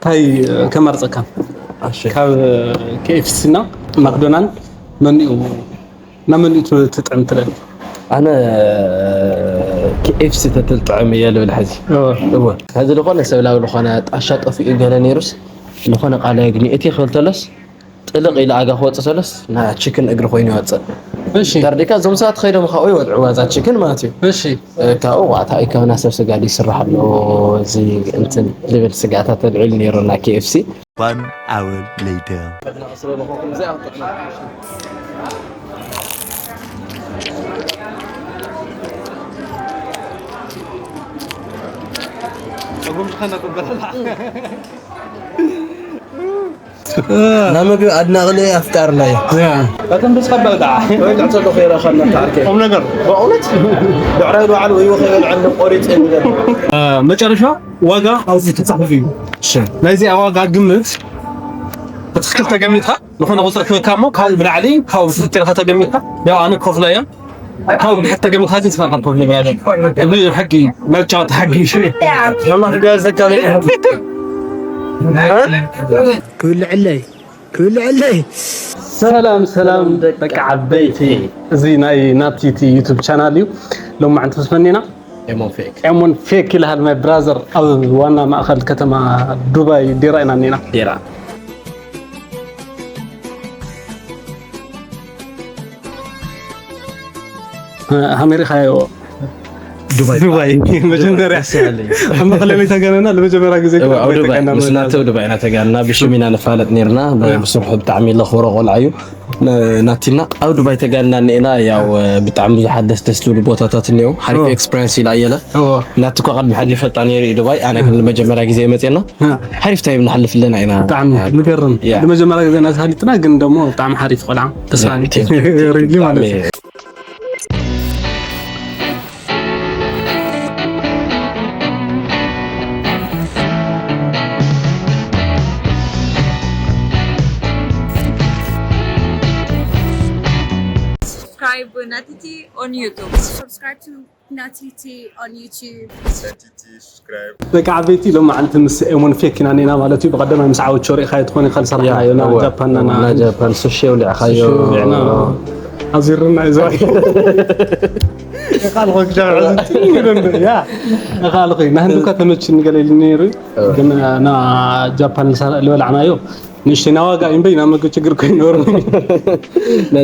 እንታይ ከማርፀካ? ካብ ኬኤፍሲ እና ማክዶናል መኒኡ ናብ መኒኡ ትጥዕም ትደሊ? ኣነ ኬኤፍሲ ተትልጥዕም እየ ልብል። ሕዚ እወ፣ ሕዚ ዝኾነ ሰብ ላብ ዝኾነ ጣሻ ጠፊኡ ገለ ነይሩስ ዝኾነ ቃለ ግኒ እቲ ክብል ተለስ ጥልቕ ኢለ ኣጋ ክወፅእ ተለስ ና ቺክን እግሪ ኮይኑ ይወፅእ። እሺ ተርዲካ እዞም ሰባት ኸይዶም ካብኡ ይወድዕዋ እዛ ቺክን ማለት እዩ። እሺ ካብኡ ዋዕታ ኢኮኖሚ ሰብ ስጋ ድዩ ይስራሕ ኣሎ እዚ እንትን ልብል ስጋታት ተልዕሉ ነይሩ ና ኬኤፍሲ። One hour later. ናይ ምግቢ ኣድናቕለ ኣፍቃርና እዩ። በጣም ተስፋ በጣ ወይ ጥዕቶ ዶ ኸይራ ኸና ታርኬ ቁም ነገር በእውነት ድዕራይ በዓል ወይ ወኸይ በልዐ ቆሪጽ እንገር መጨረሻ ዋጋ ኣብዚ ተጻሕፍ እዩ። ናይዚኣ ዋጋ ግምት ብትክክል ተገሚትካ ዝኾነ ቁፅሪ ክህበካ እሞ ካብኡ ብላዕሊ ካብኡ ብትክክል ከተገሚትካ ያው ኣነ ክኸፍሎ እያ። ካብኡ ብድሕር ተገሚትካ ግን ስፋልካ ክኸፍሎ እያ። እዚ ሕጊ ናይ ጫወታ ሕጊ እዩ። ክብልዕለይ ክብልዕለይ። ሰላም ሰላም ደቂ ዓበይቲ። እዚ ናይ ናቲቲ ዩቱብ ቻናል እዩ። ሎማዓንቲ ምስ መኒና ኤሞን ፌክ ኤሞን ፌክ ይልሃል ማይ ብራዘር ኣብ ዋና ማእኸል ከተማ ዱባይ ዴራ ኢና እኒና። ዴራ ሃሜሪኻዮ ዱባይ ዱባይ መጀመርያ ኣብ መቐለሊ ተገነና ለመጀመርያ ግዜ ኣብ ዱባይ ምስ ናተው ዱባይ ኢና ተጋንና። ብሽም ኢና ንፋለጥ ነርና። ብስርሑ ብጣዕሚ ለኽብሮ ቆልዓ እዩ። ናቲና ኣብ ዱባይ ተጋንና እኒኤና። ያው ብጣዕሚ ብዙሓት ደስ ደስ ዝብሉ ቦታታት እኒኦ። ሓሪፍ ኤክስፐሪንስ ኢላ ኣየለ ናቲ እኳ ቅድሚ ሕጂ ይፈልጣ ነይሩ እዩ ዱባይ። ኣነ ግን ንመጀመርያ ግዜ መፅና። ሓሪፍ ታይም ንሓልፍ ኣለና ኢና። ብጣዕሚ ንገርም ያ። ንመጀመርያ ግዜ ናተሃሊጥና ግን ደሞ ብጣዕሚ ሓሪፍ ቆልዓ ተስፋኒ ሪሊ ማለት እዩ። Subscribe Natiti on YouTube. Subscribe to Natiti on YouTube. ደቂ ዓበይቲ ሎማዓንቲ ምስ ኤሞን ፌክ ኢና ኔና ማለት እዩ። ብቀደማይ ምስ ዓወት ሾሪእካ ትኾን ኢኻ ዝሰራሕናዮ ና ጃፓን ና ና ጃፓን ሱሺ ውልዕኻዮ ና ኣዚርና እዩ ዘዋይ ቃል ኾንክ ጃምዕ ዝትንግደን ያ ቃል ኾይ ናህንዱካ ተመችኒ ገለ ኢሉ ነይሩ ግን ና ጃፓን ልበላዕናዮ ንእሽተይ ናዋጋ እምበይ ናብ መግቢ ችግር ኮይኖሩ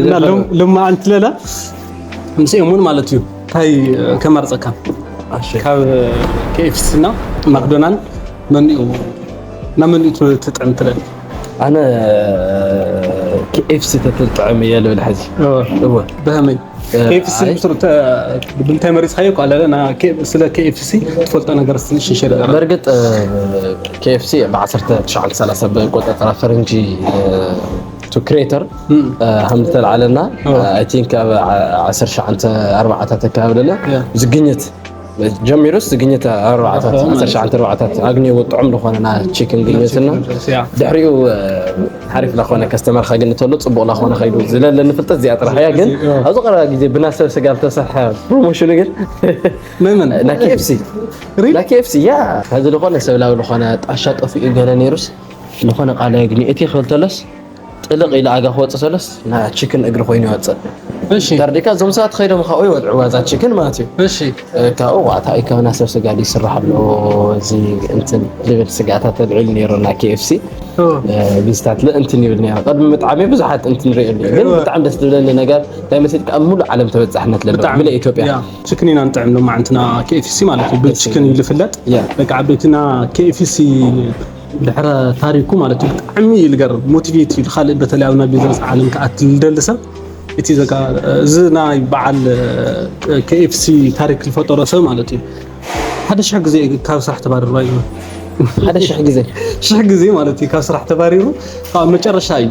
እና ሎም- ሎማዓንቲ ለላ ምስ ኤሙን ማለት እዩ እንታይ ከማርፀካ ካብ ኬኤፍሲ እና ማክዶናል መኒኡ ናብ መኒኡ ትጥዕም ትለል ኣነ ኬኤፍሲ ተትልጥዕም እየ ልብል ሕዚ እወ ብሃመይ ኬኤፍሲ ብምንታይ መሪፅካዮ እኮ ኣለለ ስለ ኬኤፍሲ ትፈልጦ ነገር ትንሽ ንሸር በእርግጥ ኬኤፍሲ ብ ዓሰርተ ትሽዓተ ሰላሳ ብቆጠራ ፈረንጂ ቱ ክሬተር ከም ዝተልዓለና ኣይ ቲንክ ኣብ ዓሰርተ ትሽዓተ ኣርባዓታት ኣካባቢ ለለ ዝግኝት ጀሚሩስ ዝግኝት ኣርባዓታት ዓሰርተ ትሽዓተ ኣርባዓታት ኣግኒዎ ጥዑም ዝኾነ ና ቺክን ግኝትና ድሕሪኡ ሓሪፍ ላኾነ ከስተመር ከግኒ ተሎ ፅቡቅ ላኾነ ከይዱ ዝለለ ንፍልጠት እዚኣ ጥራሕ እያ ግን ኣብዚ ቀረባ ግዜ ብናሰብ ስጋ ዝተሰርሐ ፕሮሞሽኑ ግን መመን ና ኬኤፍሲ ና ኬኤፍሲ ያ ከዚ ዝኾነ ሰብ ላብ ዝኾነ ጣሻ ጠፊኡ ገለ ነይሩስ ዝኾነ ቃለ ግኒ እቲ ክብል ተለስ ጥልቕ ኢለ ኣጋ ክወፅእ ሰለስ ና ቺክን እግሪ ኮይኑ ይወፅእ እሺ ተርዲካ እዞም ሰባት ከይዶም ካብኡ ይወድዕዋ እዛ ቺክን ማለት እዩ እሺ ካብኡ ዋዕታ ኢኮኖሚ ሰብ ስጋ ድዩ ይስራሕ ኣሎ እዚ እንትን ልብል ስጋታት ተልዕሉ ነይሩ ና ኬኤፍሲ ብዝታት ለእንትን ይብል ነይሩ ቅድሚ ምጥዓሚ ብዙሓት እንትን ሪእሉ ግን ብጣዕሚ ደስ ዝብለኒ ነገር እንታይ መሲልካ ኣብ ሙሉእ ዓለም ተበፃሕነት ለለዎ ብለ ኢትዮጵያ ያ ችክን ኢና ንጥዕም ሎማዓንትና ኬኤፍሲ ማለት እዩ ብችክን እዩ ዝፍለጥ ያ በቃ ዓበይትና ኬኤፍሲ ድሕረ ታሪኩ ማለት እዩ ብጣዕሚ እዩ ልገርም ሞቲቬት እዩ ካልእ በተለይ ኣብ ናይ ቢዝነስ ዓለም ክኣትል ልደሊ ሰብ እቲ ዘካ እዚ ናይ በዓል ኬኤፍሲ ታሪክ ዝፈጠሮ ሰብ ማለት እዩ ሓደ ሽሕ ግዜ ካብ ስራሕ ተባረሩ ኣይበል ሓደ ሽሕ ግዜ ሽሕ ግዜ ማለት እዩ ካብ ስራሕ ተባሪሩ ኣብ መጨረሻ እዩ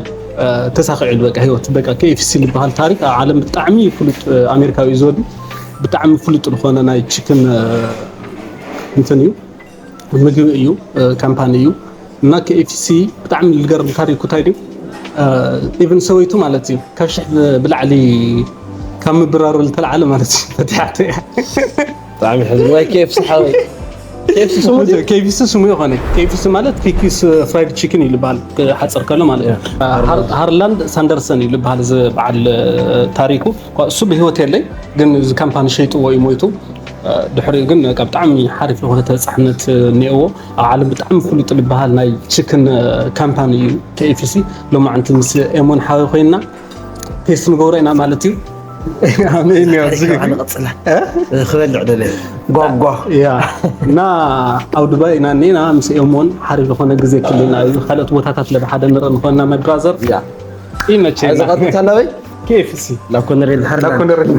ተሳኺዕሉ በቃ ህይወት በቃ ኬኤፍሲ ዝበሃል ታሪክ ኣብ ዓለም ብጣዕሚ ፍሉጥ ኣሜሪካዊ እዩ ዝወዱ ብጣዕሚ ፍሉጥ ዝኾነ ናይ ችክን እንትን እዩ ምግቢ እዩ ካምፓኒ እዩ እና ኬኤፍሲ ብጣዕሚ ዝገርም ታሪኩ እንታይ ድዩ ኢቨን ሰበይቱ ማለት እዩ ካብ ሽሕ ብላዕሊ ካብ ምብራሩ ዝተልዓለ ማለት እዩ ፈቲሓቶ እያ ብጣዕሚ ሕዚ ዋይ ኬኤፍሲ ሓወይ ኬኤፍሲ ስሙ ድዩ? ኬኤፍሲ ስሙ ይኾነ። ኬኤፍሲ ማለት ኪኪስ ፍራይድ ቺክን እዩ ዝበሃል፣ ክሓፅር ከሎ ማለት እዩ። ሃር-፣ ሃርላንድ ሳንደርሰን እዩ ዝበሃል፣ እዚ በዓል ታሪኩ። እኳ እሱ ብህይወት የለይ፣ ግን እዚ ካምፓኒ ሸይጥዎ እዩ ሞይቱ። ድሕሪኡ ግን በቃ ብጣዕሚ ሓሪፍ ዝኾነ ተበፃሕነት እኒኦዎ። ኣብ ዓለም ብጣዕሚ ፍሉጥ ዝበሃል ናይ ቺክን ካምፓኒ እዩ ኬኤፍሲ። ሎማዓንቲ ምስ ኤሞን ሓዊ ኮይንና ቴስት ንገብሮ ኢና ማለት እዩ። ኣሜን። ያው ዝግ- ኣነ ቀጽላ። እ? ክበልዕ ደለ። ጓጓ። ያ። እና ኣብ ዱባይ ኢና እኒና ምስ ኤሞን ሓሪፍ ዝኾነ ግዜ ክልና እዩ። ካልኦት ቦታታት ለብሓደ ንርኢ ንኾንና፣ my brother። ያ። ይመቸና። እዚ ቀጥታ ናበይ? ኬኤፍሲ። ላኮነሬል ሓርላ። ላኮነሬል።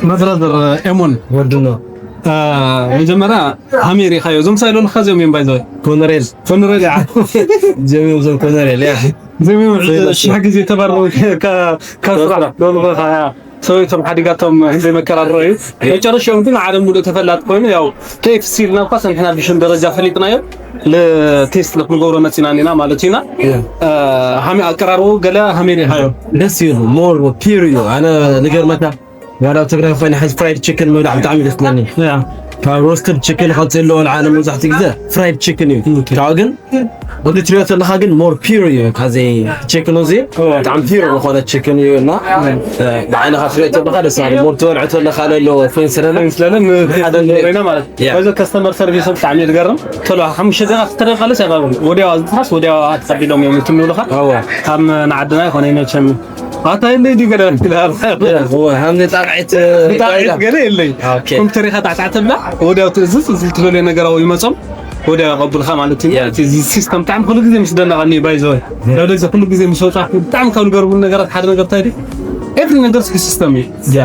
My brother ኤሞን፣ ወድኖ። አ፣ መጀመርያ ሃሜር ኢኻዮ። እዞም ሳይሎ ንኻ እዚኦም እዮም ባይዘወይ። ኮነሬል። ኮነሬል፣ ያ። እዚኦም እዮም እዞም ኮነሬል፣ ያ። እዚኦም እዮም ሰይሎ፣ ሽሕ ግዜ ተባረሩ፣ ካ-፣ ካብ ስራሕ ዶልበኻ፣ ያ። ሰበይቶም ሓዲጋቶም ዘይመከራረዩ። መጨረሻኦም ግን ዓለም ሙሉእ ተፈላጥ ኮይኑ፣ ያው ኬኤፍሲ ኢልና እኳ ሰንሕና ብሽም ደረጃ ፈሊጥናዮ። ለቴስት ንክንገብሮ መፂና እኒና ማለት ኢና። ያ። አ፣ ሃሜ-፣ ኣቀራርባኡ ገለ ሃሜር ኢኻዮ። ደስ ይብል፣ ሞር ፒር እዩ። ኣነ ንገርመካ፣ ዋላ ኣብ ትግራይ ኮይነ ሕዚ ፍራይድ ቺክን ምብላዕ ብጣዕሚ ደስ ትብለኒ። ያ። ካብ ሮስትድ ቺክን ቀፂሉ ኣለዎ ንዓለም መብዛሕትኡ ግዜ ፍራይድ ቺክን እዩ። ኦኬ። ካብኡ ግን ወዲ ትሪኦ ዘለኻ ግን ሞር ፒር እዩ። ካብዚ ቺክን እዚ ኦ። ብጣዕሚ ፒር ዝኾነ ቺክን እዩ እና፣ እ፣ ብዓይንኻ ትሪኦ ዘለኻ ደስ በሃሊ። ሞር ትበልዖ ዘለኻ ለሎ ፌን ስለለ ፌን ስለለ ን-፣ ሓደ ን-፣ ሬና ማለት። ያ። በዚ ከስተመር ሰርቪስ ብጣዕሚ እዩ ዝገርም። ቶሎ ሓሙሽተ ደቂቃ ክትረድ ከለስ ያባብን። ወዲያው ኣዝኻስ ወዲያው ኣትቀቢሎም እዮም ትምሉኻ። እወ። ካብ ንዓድና ይኾነ መቸም ኣታ የለይ ድዩ ገለ? እወ፣ ሃምዚ ጣቕዒት፣ እ፣ ብጣዕሚ ይባይዳ። ገለ የለይ። ኦኬ። ኮምፒተር ኢኻ ጣዕጣዕ ተብላ፣ ወዲያው ትእዝዝ፣ እዚ ትደልዮ ነገር ኣብኡ ይመጾም፣ ወዲያው የቐብልካ ማለት እዩ። ያ። እቲ እዚ ሲስተም ብጣዕሚ ኩሉ ግዜ ምስ ደነቐኒ እዩ፣ ባይ ዘ ወይ። ያ። ደብለ እዚ ኩሉ ግዜ ምስ ወጻእኩ ብጣዕሚ ካብ ዝገርሙኒ ነገራት ሓደ ነገር እንታይ ድዩ? ኤቭሪ ነገር ሲስተም እዩ። ያ።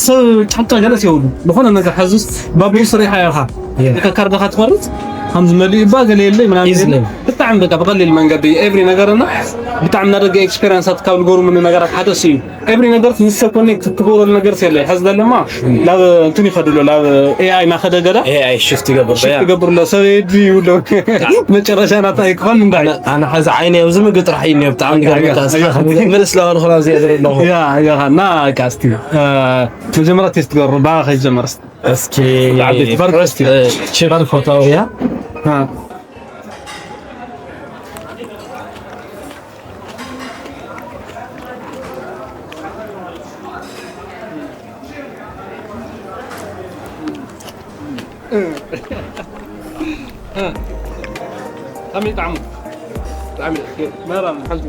ሰብ ጫጫ ገለስ የብሉ። ዝኾነ ነገር ሓዙስ ባቡር ስሪሓ ኢኻ። ያ። በቃ ካርድኻ ትቆርጽ፣ ከምዚ መሊኡ እባ ገለ የለይ ምናምን ኢዝሊ። የለ። ብጣዕሚ በቃ ብቐሊል መንገዲ ኤቭሪ ነገር እና ብጣዕሚ እናደገ ኤክስፔሪንሳት ካብ ዝገርሙኒ ነገራት ሓደ እሱ እዩ። ኤቭሪ ነገር ምስ ሰብ ኮኔክት ትገብረሉ ነገር የለ። ሕዚ ዘለማ ናብ እንትን ይኸድሎ፣ ናብ ኤኣይ እናኸደ ገለ ኤኣይ ሽፍት ይገብር፣ ሽፍት ያ። ይገብርሎ። ሰብ የድሪ ይብሎ። መጨረሻ ናታ ይክኾን እንታይ? ኣነ፣ ኣነ ሓዚ ዓይነ ኣብዚ ምግቢ ጥራሕ እዩ እኒኦ። ብጣዕሚ ኣጋ፣ ገርመካ። ኣጋ፣ ኣጋ። ምልስ ለዋል ኹና እዚ የድሪ ኣለኹ። ያ፣ ያ፣ ና፣ ቃስቲ። እ፣ መጀመርያ ቴስት ገሩ፣ ባኻ ከይጀመርስ። እስኪ፣ ዓበይቲ ፈርስት፣ እ፣ ቺፕ ፈርፎታው፣ ያ? አ። እ። ከመይ ጣዕሙ? ጣዕሚ፣ መራም፣ ሓንቲ።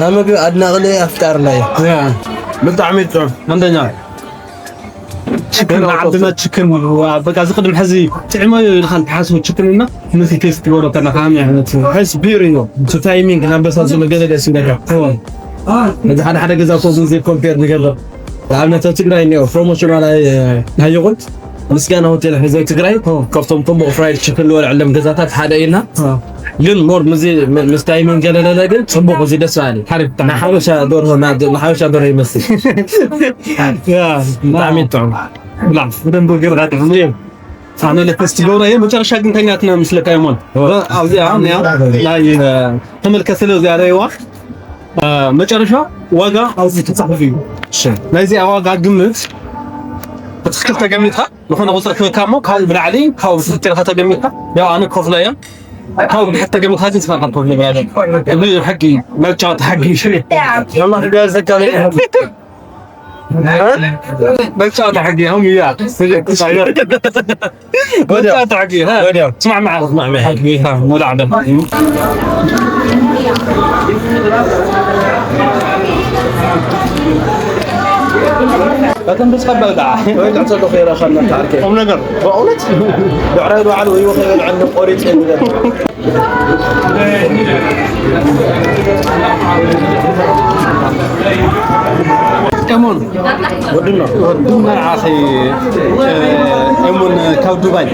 ናይ ምግቢ ኣድናቒ ኣፍቃርና እዩ። ያ። ብጣዕሚ ጥዑም። አንደኛ ችክን፣ ዓድና ችክን፣ በቃ፣ እዚ ቅድም ሕዚ ጥዕመዮ ኢልካ እንተሓስቡ ችክን እና፣ ነቲ ቴስት ትገብሮ ከለኻ ከመይ ዓይነት? ሕስ ቢር እዩ። እቲ ታይሚንግ፣ ናብ በሳ ዝመገለ ደስ ይብለካ። እዎ። ነዚ ሓደ ሓደ ገዛ እኮ ግን ዘይኮምፔር ንገብር። ንኣብነት፣ ኣብ ትግራይ እኒኦ ፕሮሞሽናል ናይ፣ ናይ ዮጉርት፣ ምስጋና ሆቴል ሕዚ ኣብ ትግራይ፣ እዎ። ካብቶም ጥቡቕ ፍራይድ ችክን ዝበልዐሎም ገዛታት ሓደ እዩ እና፣ እዎ። ግን ሞር ምስዚ፣ ም-፣ ምስ ታይሚንግ ገለለለ ግን ጽቡቕ፣ እዚ ደስ በሃሊ። ሓሪፍ ብጣዕሚ። ንሓበሻ ደርሆ፣ ና-፣ ንሓበሻ ደርሆ ይመስል። ያ፣ ብጣዕሚ ጥዑም። ብላ፣ ብደንብ ገይርካ ጥዑም እዩ። ኣነ ለተስ ትገብሮ እየ፣ መጨረሻ ግን ተኛትና ምስለካ ይሞን። እወ። ኣብዚኣ፣ እኒኣ፣ ናይ፣ እ፣ ተመልከት ስለ እዚኣ ረእይዋ። እ፣ መጨረሻ ዋጋ ኣብዚ ተጻሒፉ እዩ። እሺ። ናይዚኣ ዋጋ ግምት ብትኽክል ተገሚትካ፣ ዝኾነ ቁጽሪ ክህበካ እሞ፣ ካብኡ ብላዕሊ፣ ካብኡ ብትሕቲ ኢልካ ተገሚትካ፣ ያው ኣነ ክኸፍሎ እየ። ካብኡ ብትሕቲ ተገሚትካ ግን ስኻ ትኸፍሎ እያ። እዚ ሕጊ፣ ናይ ጨዋታ ሕጊ። ወላሂ ዘጋሚ። መጫወቲ ሕጊ هم እያ። መጫወቲ ሕጊ ها። ወዲያው። ስማዕ መዓል። ስማዕ መዓል። ها፣ ወደ ዓደም። በጣም ተስፋ በልዳ። ወይ ልዕቶ ዶ ኸይራ ኸና ታርኬ። ቁም ነገር። በእውነት ብዕራይ በዓል ወይ ወኸይ በልዐኒ ቆሪጽ። ኤሞን ወድና ወድና ኣኺ ኤሞን ካብ ዱባይ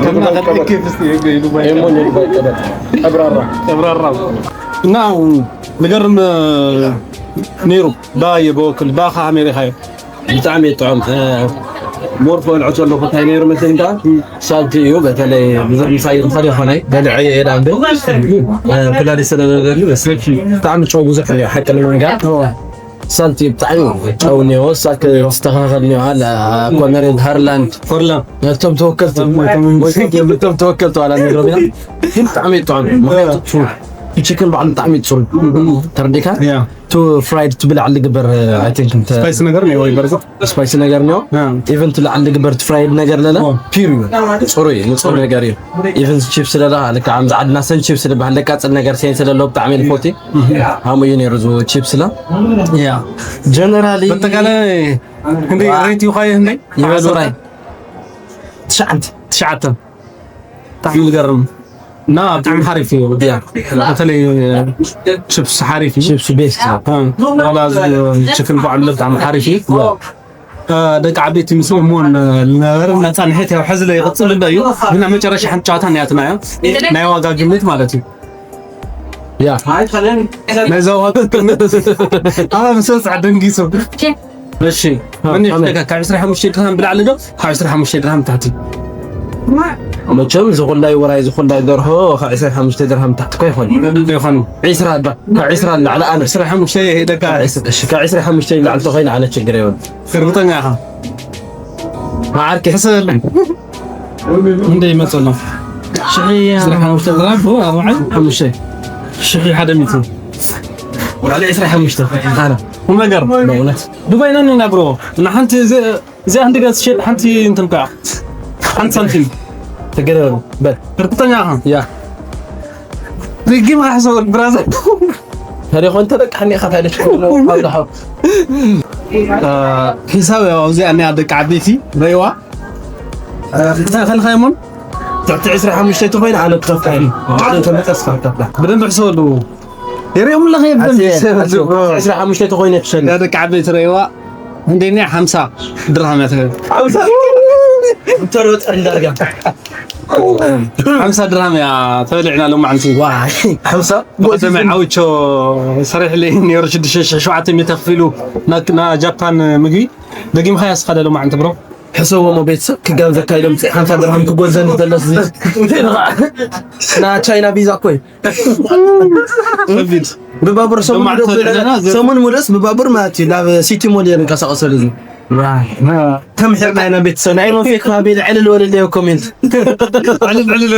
ከና ከጥኪ ፍስቲ ዱባይ ኤሞን ዱባይ ቀደም ቀብራራ ቀብራራ እና ዝገርም ነይሩ። ዳየ በወክል ዳኻ ኣሜሪካ እዩ። ብጣዕሚ እዩ ጥዑም። ሞርፎ ልዕቶ ኣለኹ እንታይ ነይሩ መሰለኝ ከዓ ሳልቲ እዩ። በተለይ ብዙሕ ምሳይ ይኽፈል ይኾነይ በልዐ እየ ዳንዶ ኩላሊት ስለዘለኒ በስ ብጣዕሚ ጨው ብዙሕ እዩ ሓቂ ንምንጋር። ሳልቲ እዩ ብጣዕሚ ጨው እኒኦ ሳክ ትስተኻኸል እኒኦ ኣላ ኮነሬል ሃርላንድ ፎርላም ነቶም ተወከልቲ ነቶም ተወከልቲ ዋላ ነይሮም ኢና ግን ብጣዕሚ እዩ ጥዑም። ምክንያቱ ችክን ባዕሉ ብጣዕሚ እዩ ፅሩይ ተረዲካ ያ ቱ ፍራይድ ቱ ብላዕሊ ግበር። I think እንተ ስፓይሲ ነገር ነው ወይ በርዞ? ስፓይሲ ነገር ነው። ያ። ኢቨን ቱ ላዕሊ ግበር ቱ ፍራይድ ነገር ለለ ኦ። ፒር እዩ። ጽሩይ ንጹር ነገር እዩ። ኢቨን ቺፕስ ለለ ልካ ዓምዚ ዓድና ሰን ቺፕስ ዝበሃል ለቃጽል ነገር ሴንስ ለሎ ብጣዕሚ ልፎቲ ሃሙ እዩ ነይሩ ዝ ቺፕስ ለ ያ ጀነራሊ በጠቃላይ እንዴ ዋ። ሬት ይኸይ እንዴ ይበሉ ራይ ትሽዓተ ትሽዓተ ብጣዕሚ ዝገርም እና ብጣዕሚ ሓሪፍ እዩ። ያ። በተለይ ችፕስ ሓሪፍ እዩ። ቺፕስ ቤስት። እ፣ ዋላ እዚ ችክን ባዕሉ ብጣዕሚ ሓሪፍ እዩ። እ፣ ደቂ ዓበይቲ ምስ እሞን ዝነበረ መጻንሒት ያው ሕዚ ላይ ይቕጽል ኣሎ እዩ። ግን ኣብ መጨረሻ ሓንቲ ጨዋታ ናያትና እያ። ናይ ዋጋ ግምት ማለት እዩ። ያ። ናይዛ ዋጋ ግምት። ኣብ መሰስ ዓደንጊሶም። እሺ፣ አ፣ መን እዩ ኣነ። ይሕደጋ? ካብ ዕስራ ሓሙሽተ ድርሃም ብላዕሊ ዶ ካብ ዕስራ ሓሙሽተ ድርሃም ታሕቲ? መቸም ዝኹላይ ወራይ ዝኹላይ ደርሆ ካብ ዕስራ ሓሙሽተ ድርሃም ታሕቲ እኮ ኣይኮነን። ኣይኮነን። ዕስራ ዳ፣ ካብ ዕስራ ንላዕሊ ኣነ። ዕስራ ሓሙሽተ ይሕደጋ። ካብ ዕስ-፣ እሺ፣ ካብ ዕስራ ሓሙሽተ ንላዕሊ ተኾይኑ ኣነ ችግር የብሉን። እርግጠኛ ኢኻ? መዓርኪ። ሕሰበለይ። እንደ ይመጽእ ኣሎ። ሽሒ ዕስራ ሓሙሽተ ድራም፣ ኦ፣ ኣርባዓይ፣ ሓሙሽተ። ሽሒ ሓደ ሚእቲ። ዋላ ዕስራ ሓሙሽተ። ኣነ። ቁም ነገር። በእውነት። ዱባይ ነን ኢና ብሮ። እና ሓንቲ እዚ፣ እዚ ሓንቲ ገዝ ሸጥ፣ ሓንቲ እንትን ከኣ። ሓንቲ ሳንቲም። ተገረሩ። በል። እርግጠኛ ኢኻ? ያ። ሪጊም ኣሕሰበል ብራዘር። ታዲያ ኮንተ ደቂ ሓኒ ኢኻ ታዲያ ሽኮር ነው። ኣላህ። እ፣ ሒሳብ ያው ኣብዚኣ እኒኣ ደቂ ዓበይቲ ረይዋ። እ፣ እንታይ ከልካ እሞን? ትሕቲ ዕስራ ሓሙሽተ ተኾይኑ ኣነ ክኸፍላ እየ። ትሕቲ ተመጠስ ክኸፍላ። ብደንብ ሕሰበሉ። የርእዮም ኣለኸ ብደንብ ኣዜ፣ ሕሰበሉ። ኣዜ፣ ዕስራ ሓሙሽተ ተኾይኑ ክሸል። ያ ደቂ ዓበይቲ ረይዋ። እንደኛ ሓምሳ ድርሃም እያ ትብል። ሓምሳ? እንተሮጠ እንዳርጋ። ሓምሳ ድርሃም እያ ተበሊዕና ሎማዓንቲ። ዋይ፣ ሓምሳ? ብቐደመ ዓውቾ ሰሪሕለይ ነይሩ ሽዱሽተ ሽሕ ሸውዓተ ሚእቲ ከፊሉ ና-፣ ና ጃፓን ምግቢ። ደጊምካ እያ ስኻ ሎማዓንቲ ብሮ። ሕሰቦሞ ቤተሰብ ክጋብዘካ ኢሎም ሓምሳ ድርሃም ክጎዘኒ ዘለስ እዚ። ና ቻይና ቪዛ እኮ እዩ። ከቢድ። ብባቡር ሰሙን ሎማዓንቲ ሙሉእ ተበሊዕና ዘ- ሰሙን ሙሉእስ ብባቡር ማለት እዩ። ናብ ሲቲ ሞል እየ ዝንቀሳቐሰሉ እዚ። ተምሒርና ኢና ቤተሰብ። ናይ ሮፌ ከባቢ ዕልል ወለል እዮ ኮሜንት። ዕልል ዕልል ወለል። ዕልል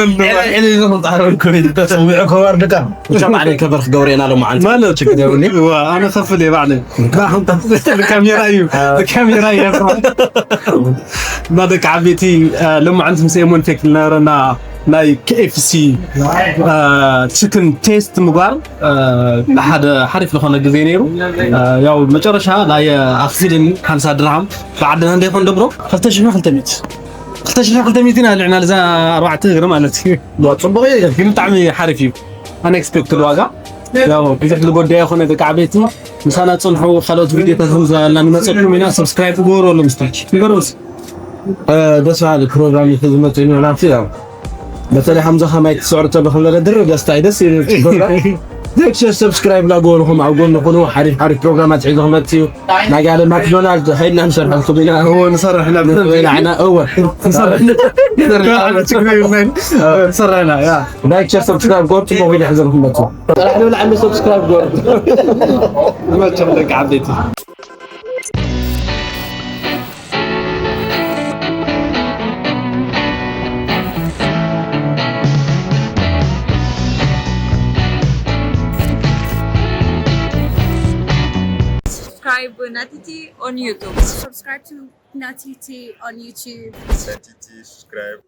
ዕልል ኢኹም ጻዕረው ኮሜንት። ተሰዊዑ ከዋር ደቃ። ብቻ ባዕለይ ከበር ክገብር ኢና ሎማዓንቲ። ማለት ችግር የብሉን። ዋ፣ ኣነ ከፍል እየ ባዕለይ። ካሜራ እዩ። ካሜራ እዩ። እና ደቂ ዓበይቲ፣ እ፣ ሎማዓንቲ ምስ ኤሞን ቴክ ዝነበረና ናይ ኬ ኤፍ ሲ፣ እ፣ ቺክን ቴስት ምግባር፣ እ፣ ሓደ ሓሪፍ ዝኾነ ግዜ ነይሩ። እ፣ ያው መጨረሻ ናይ ኣኽፊልን ሓምሳ ድርሃም ብዓድና እንደ ይኾን ደብሮ ክልተ ሽሕ ክልተ ሚእቲ፣ ክልተ ሽሕ ክልተ ሚእቲ ኢና ልዕና ለዛ ኣርባዕተ እግሪ ማለት እዩ። ዋ፣ ጽቡቕ እዩ። ግን ብጣዕሚ ሓሪፍ እዩ። ኣንኤክስፔክትድ ዋጋ። ያው ብዙሕ ዝጎዳየ ይኾነ ደቂ ዓበይቲ ምሳና ጽንሑ። ካልኦት ቪዲዮታት ከም ዘላ ንመጸኩም ኢና። ሰብስክራይብ ግበሩ ኣሎ ምስታች። ግበሩ። እ፣ ደስ በሃሊ ፕሮግራም እዩ ዝመጽእ እዩ ናብቲ ያው በተለይ ሓምዛ ከማይ ትስዕር ተሎ ከም ዘለ ድርብ ደስታ እዩ። ደስ ይብል ፕሮግራም። ላይክ፣ ሼር፣ ሰብስክራይብ ላገበርኩም ኣብ ጎኒ ኩኑ። ሓሪፍ ሓሪፍ ፕሮግራማት ሒዙ ክመጽእ እዩ። ናይ ጋለ ማክዶናልድ ኸይድና ንሰርሐልኩም ኢና። እወ፣ ንሰርሕ ኢና። ንዓና፣ እወ። ንሰርሕ። ንሰርሕ ኢና። ችግር የለን። ንሰርሕ ኢና፣ ያ። ላይክ፣ ሼር፣ ሰብስክራይብ ገበሩ፣ ጽቡቕ ቪድዮ ሒዘልኩም መጽኡ። ጥራሕ ንብል ዓንዲ ሰብስክራይብ ገበሩ። ይመቸኹም ደቂ ዓበይቲ። Subscribe Natiti on YouTube. Subscribe to Natiti on YouTube. Natiti, subscribe.